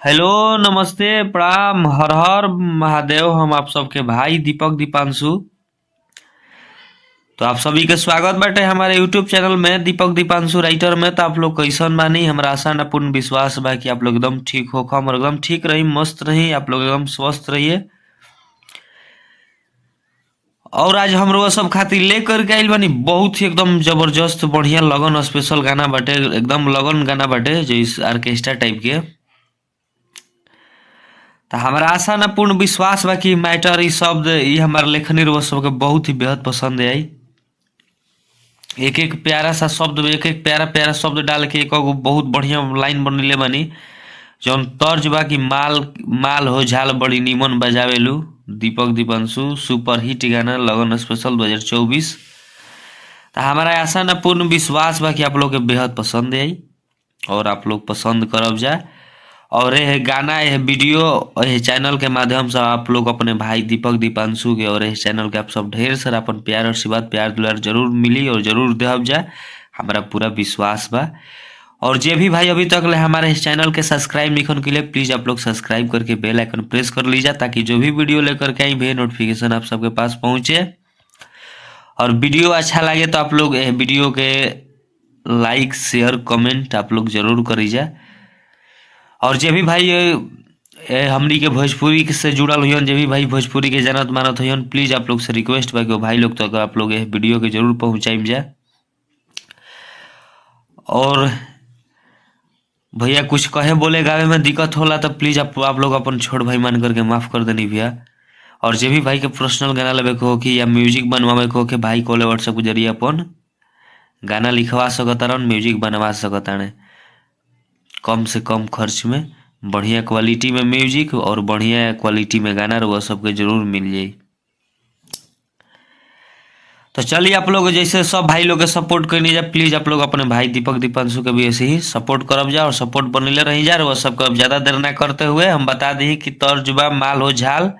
Hello नमस्ते प्रणाम हर हर महादेव। हम आप सबके भाई दीपक दीपांशु। तो आप सभी के स्वागत बाटे हमारे यूट्यूब चैनल में दीपक दीपांशु राइटर में। तो आप लोग कैसन बानी? हमरा आशा ना पूर्ण विश्वास बा कि आप लोग एकदम ठीक हो और एकदम ठीक रही, मस्त रही, आप लोग एकदम स्वस्थ रहिए। और आज हम लोग सब खातिर लेकर के आइल बानी बहुत ही एकदम जबरदस्त बढ़िया लगन स्पेशल गाना बाटे, एकदम लगन गाना बाटे जो इस ऑर्केस्ट्रा टाइप के। तो हमारा आशा ना पूर्ण विश्वास बा कि मैटर ई शब्द ई हमार लेखनी रउआ सबके बहुत ही बेहद पसंद आई। एक एक प्यारा सा शब्द, एक एक प्यारा प्यारा शब्द डाल के एक एगो बहुत बढ़िया लाइन बनले बानी जौन तर्ज बा कि माल माल हो झाल बड़ी नीमन बजावेलू। दीपक दीपांशु सुपर हिट गाना लगन स्पेशल 2024। तो हमारा आशा ना पूर्ण विश्वास बा कि आप लोग के बेहद पसंद आई और आप लोग पसंद करब जा। और यह गाना, यह वीडियो, यह चैनल के माध्यम से आप लोग अपने भाई दीपक दीपांशु के और इस चैनल के आप सब ढेर सारा अपन प्यार और आशीर्वाद प्यार दुलार जरूर मिली और जरूर देहब जा, हमारा पूरा विश्वास बा। और जे भी भाई अभी तक ले हमारे इस चैनल के सब्सक्राइब नहीं के लिए प्लीज़ आप लोग सब्सक्राइब करके बेल आइकन प्रेस कर लीजिए ताकि जो भी वीडियो लेकर के आई भी नोटिफिकेशन आप सबके पास पहुँचे। और वीडियो अच्छा लगे तो आप लोग वीडियो के लाइक शेयर कमेंट आप लोग जरूर करीजा। और जे भी भाई हमनी के भोजपुरी से जुड़ल हुई, जे भी भाई भोजपुरी के जानत मानत हुई, प्लीज़ आप लोग से रिक्वेस्ट बा कि भाई लोग तक आप लोग वीडियो के जरूर पहुँचाइम जा। और भैया कुछ कहे बोले गावे में दिक्कत होला तो प्लीज़ आप लोग अपन छोट भाई मान करके माफ़ कर देनी भैया। और जे भी भाई के पर्सनल गाना लेवे के हो कि या म्यूजिक बनवावे के हो कि भाई कॉल व्हाट्सएप के जरिए अपन गाना लिखवा सकतारन, म्यूजिक बनवा सकताने कम से कम खर्च में बढ़िया क्वालिटी में म्यूजिक और बढ़िया क्वालिटी में गाना रउआ सबके जरूर मिल जाई। तो चलिए आप लोग जैसे सब भाई लोग के सपोर्ट करनी जा, प्लीज़ आप लोग अपने भाई दीपक दीपांशु के भी ऐसे ही सपोर्ट करब जा और सपोर्ट बनले रही जा। और सबके अब ज़्यादा देर ना करते हुए हम बता दी कि तर्जुबा माल हो झाल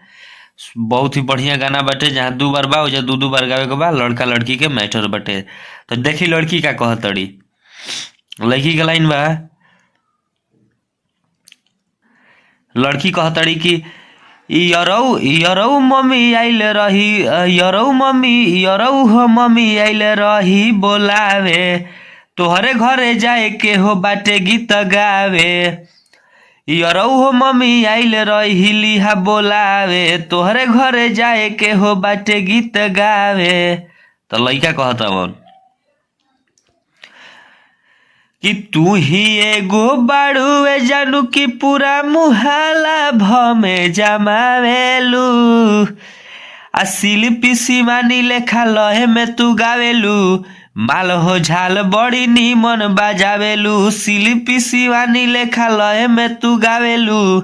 बहुत ही बढ़िया गाना बाटे, जहाँ दू बार बा वजह दू दू बार गावे के बा, लड़का लड़की के मैटर बाटे। तो देखी लड़की का कहतड़ी, लड़की के लाइन बा, लड़की कहतड़ी कि यरौ यरौ मम्मी आइल रही, यरौ मम्मी यरौ हो मम्मी आइल रही बोलावे, तोहरे घरे जाए के हो बाटे गीत गावे। यरौ हो मम्मी आइल रही लिहा बोलावे, तोहरे घरे जाए के हो बाटे गीत गावे। तो लड़का कहता मन कि तू ही एगो बाड़ुए जानू कि पूरा मुहाला भमे जमावेलू, आ शिल्पी शिवानी लेखा लहे में तू गावेलू, माल हो झाल बड़ी नीमन बजावेलू। शिल्पी शिवानी लेखा लहे में तू गावेलू,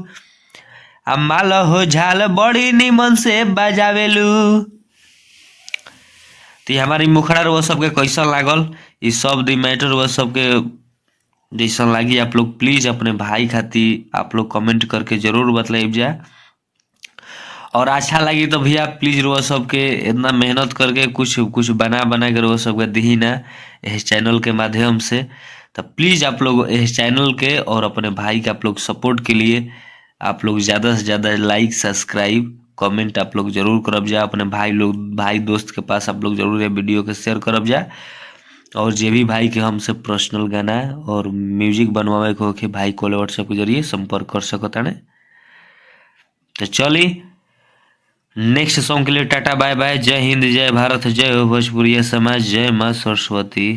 आ माल हो झाल बड़ी नीमन से बजावेलू। तो हमारी मुखड़ा वो सबके कैसा लागल, ये सब दी मैटर वो सबके जैसा लगी आप लोग प्लीज़ अपने भाई खातिर आप लोग कमेंट करके ज़रूर बतलाइब जा। और अच्छा लगी तो भैया प्लीज़ रोआ सबके इतना मेहनत करके कुछ कुछ बना बना के रोआ सबके दी ना इस चैनल के माध्यम से, तो प्लीज़ आप लोग इस चैनल के और अपने भाई के आप लोग सपोर्ट के लिए आप लोग ज़्यादा से ज़्यादा लाइक सब्सक्राइब कमेंट आप लोग जरूर करब जा। अपने भाई लोग भाई दोस्त के पास आप लोग जरूर ये वीडियो के शेयर करब जा। और जे भी भाई के हमसे पर्सनल गाना और म्यूजिक बनवावे के होखे भाई कॉल व्हाट्सएप के जरिए संपर्क कर सकताने। तो चली नेक्स्ट सॉन्ग के लिए टाटा बाय बाय, जय हिंद, जय भारत, जय हो भोजपुरिया समाज, जय माँ सरस्वती।